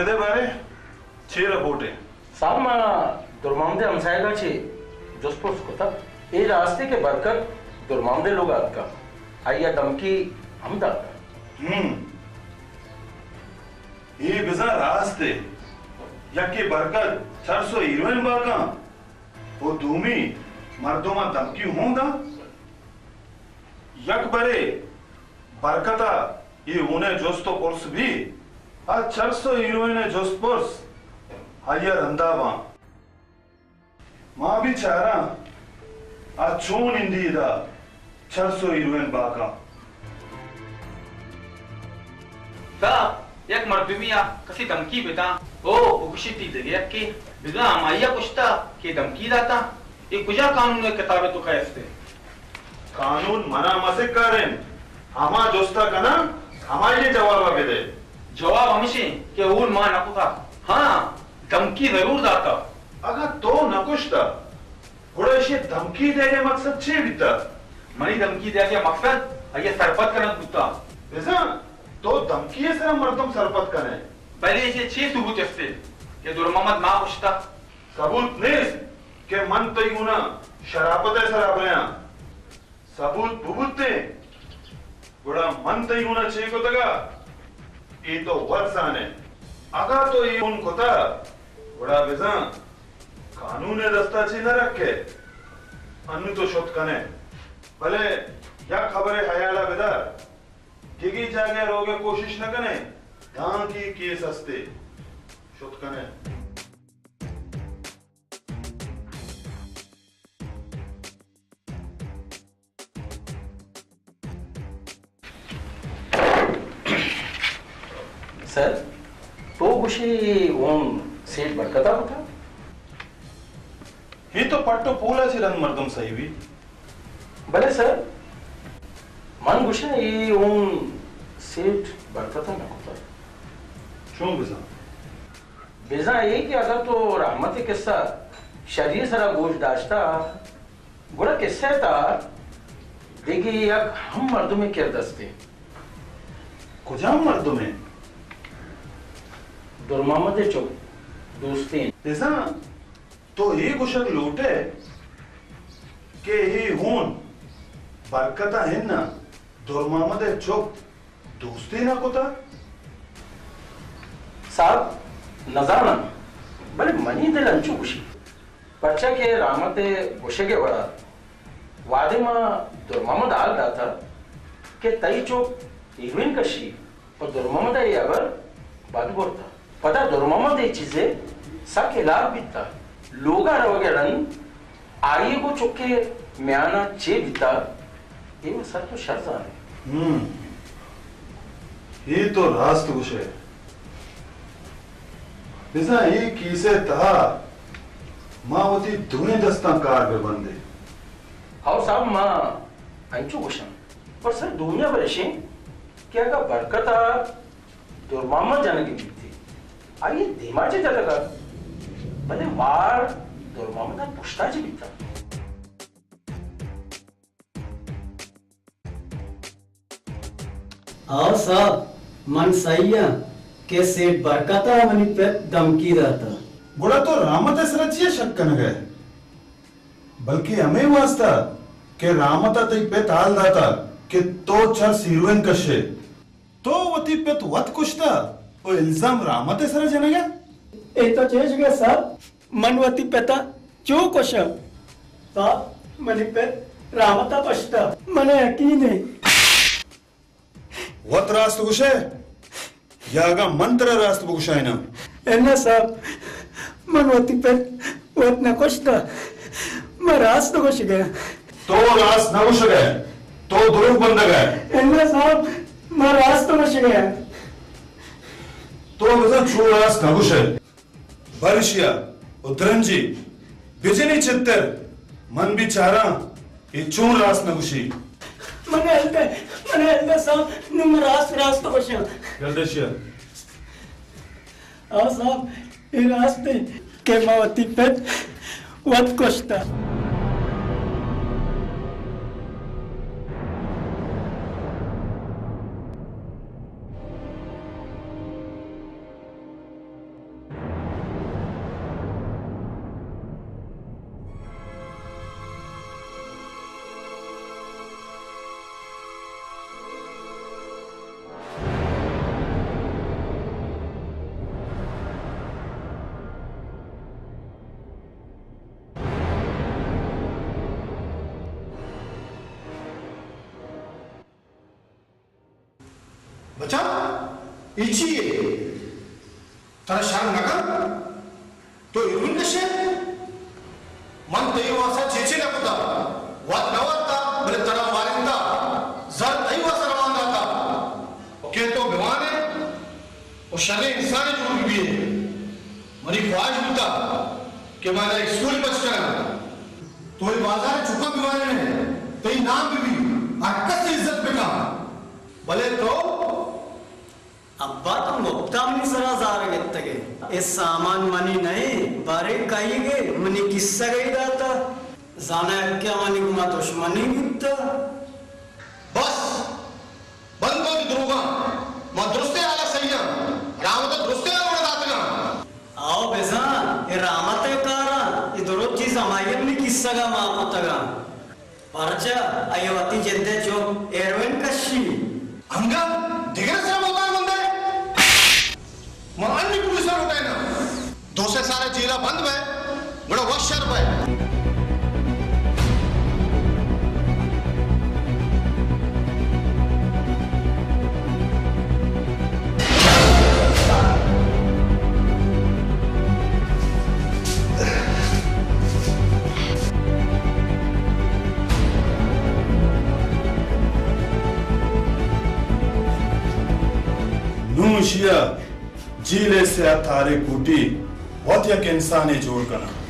بدے بارے، چے رپورٹ ایں؟ صاحب، ما درمامدے ہمسایگا چے جست پرس کتا۔ اے راستے کہ برکت درمامدے لوگا اتکا، آئیا دمکی ہم داتا۔ ہم۔ اے بزاں راست اے۔ یکے برکت چرس و ہیروئن باکاں و دومی مردماں دمکی ہوں داں۔ یک برے برکتا اے ہونے جست و پرس بی، آ چرس و ہیروئن جست پرس آئیا رندا باں۔ ما بی چاراں آ چون ہندی ادا چرس و ہیروئن باکاں۔ تا یک مردمی ء کسی دمکی بداں، او بگوشی تی دگہ یکے بزاں ہمائی ء کشتا کہ دمکی داتا۔ اے کجا قانون ء کتاب ء توکا است انت؟ قانون منا مسکار انت، ہما جستا کناں، ہمائی ء جوابا بدے۔ جواب ہمشیں کہ ہون ما نہ کتا۔ ہاں، دمکی ضرور داتا۔ اگاں تو نہ کشتا، گڑا ایشی دمکی دیگ ء مقصد چے بیتا؟ منی دمکی دیگ ء مقصد آئی ء سرپد کنگ بوتا۔ بزاں تو دمکی ء سرا مردم سرپد کن ئے؟ بلے ایشی چے ثبوت است کہ درمحمد ما کشتا؟ ثبوت نیست کہ من تئی گونا شرافت ء سرا بیاں۔ ثبوت ببوتیں، گڑا من تئی گونا چے کتگا، اے تو وت زان ئے۔ اگاں تو اے ہون کتا، گڑا بزاں قانون ء دستا چے نہ رکھ ئے۔ انوں تو شت کن ئے، بلے یک خبرے ہیالا بدار، دگہ جاگہ روگ ء کوشش نہ کن ئے، دانکہ کیس ہستے۔ شت کن ئے۔ سر، تو گوشی اے ہون سیٹھ برکتا کتا؟ اے تو پٹ و پولا چہ رند مردم سہی بی۔ بلے سر، من گوشاں اے ہون سیٹھ برکتا نہ کتا۔ چون بزاں؟ بزاں اے کہ اگاں تو رحمت ء قصہ شری ء سرا گوش داشتا، گڑا قصہ ء تہا دگہ یک ہم مردمے کرد است انت۔ کجام مردمے؟ درمحمد ء چک دوستین۔ بزاں تو اے گوشگ لوٹ ئے کہ اے ہون برکت ء ہن ء درمحمد ء چک دوستین ء کتگ؟ صاحب، نزاناں، بلے منی دل انچو گوشی، پرچا کہ رحمت ء گوشگ ء وڑا وہدے ما درمحمد ء حال داتگ کہ تئی چک ہیروئن کشی، پہ درمحمد ء اے ہبر بد برتہ۔ پدا درمحمد اے چیز ء سک ہلاپ بیتہ۔ لوگ ء روگ ء رند آئی ء گوں چک ء میان ء چے بیتہ، اے وَ سر تو شر زان ئے۔ ہم۔ اے تو راست گوش ئے۔ بزاں اے کیس ء تہا ما وتی دوئیں دستاں کار بہ بندیں۔ ہو صاحب، ما انچو گوشاں۔ پر سر دومی ہبر اش انت کہ اگاں برکت ء درمحمد جنگ بیتیں، آئی ء دیما چہ جتگ ات، بلے وار درمحمد ء پشتا چہ بیتگ۔ ہو صاحب، من سہی آں کہ سیٹھ برکت ء منی پت دمکی داتگ۔ گڑا تو رحمت ء سرا چیا شک کنگ ء ئے؟ بلکیں ہمے واستا کہ رحمت ء تئی پت حال داتگ کہ تو چرس ہیروئن کش ئے۔ تو وتی پت وت کشتہ و الزام رحمت ء سرا جنگ ء؟ اے تو چے گوش ئے صاحب؟ من وتی پت ء چوں کشاں؟ صاحب، منی پت رحمت ء کشتہ، من ء یقین انت۔ وت راست گوش ئے؟ یا اگاں من ترا راست بگوشائیناں؟ اناں صاحب، من وتی پت وت نہ کشتہ، من راست گوشگ ء آں۔ تو راست نہ گوشگ ء ئے، تو دروگ بندگ ء ئے۔ اناں صاحب، من راست گوشگ ء آں۔ تو بزاں چو راست نہ گوش ئے۔ بر اشیا و درنجی بجنی چتر، من بی چاراں اے چون راست نہ گوشی۔ من ء ہیل دے، من ء ہیل دے صاحب، نوں من راست راست گوشاں۔ ہیل دے اشیا۔ ہاں صاحب، اے راست انت کہ ما وتی پت وت کشتہ۔ اے چی اے؟ ترا شرم نہ کنت؟ تو ہیروئن کشے؟ من تئی واسا چے چے نہ کتا، وت نہ ورتا، بلے ترا وارینتا، زر تئی واسا روان داتا۔ کہ تو بوانے و شریں انسانے جوڑ بہ بیئے۔ منی خواہش بوتا کہ من ادا اسکول پچ کناں، تو اے بازار چکا بوانے، تئی نام بہ بی، ہر کس عزت بکا، بلے تو ابا، تو مپتا منی سرا زار گپتگ ئے۔ اے سامان منی نہ ایں، بارے کئیگ ئے، منی کسگ ءَ داتا۔ زاناں یکے منی گوما دشمنی بوتا۔ بس، بند کن وتی دروگاں۔ ما درستیں حالا سہی آں۔ رحمت ءَ درستیں حالا داتگاں۔ آؤ بزاں، اے رحمت ءِ کاراں، اے درست چیز ہمائی منی کسگ ءَ مان کتگاں۔ پرچا؟ آئی ءَ وتی جند ءِ چک ہیروئن کشی۔ انگت دگرے سرا بہتان بندئے؟ من انی پولیس ءَ لوٹائیناں۔ دو سے سال جیل ءَ بند بئے، گڑا وت شر بئے۔ نوں اشی ءَ جیل ءِ سیاہ تاریک کوٹی وت یک انسانے جوڑ کناں۔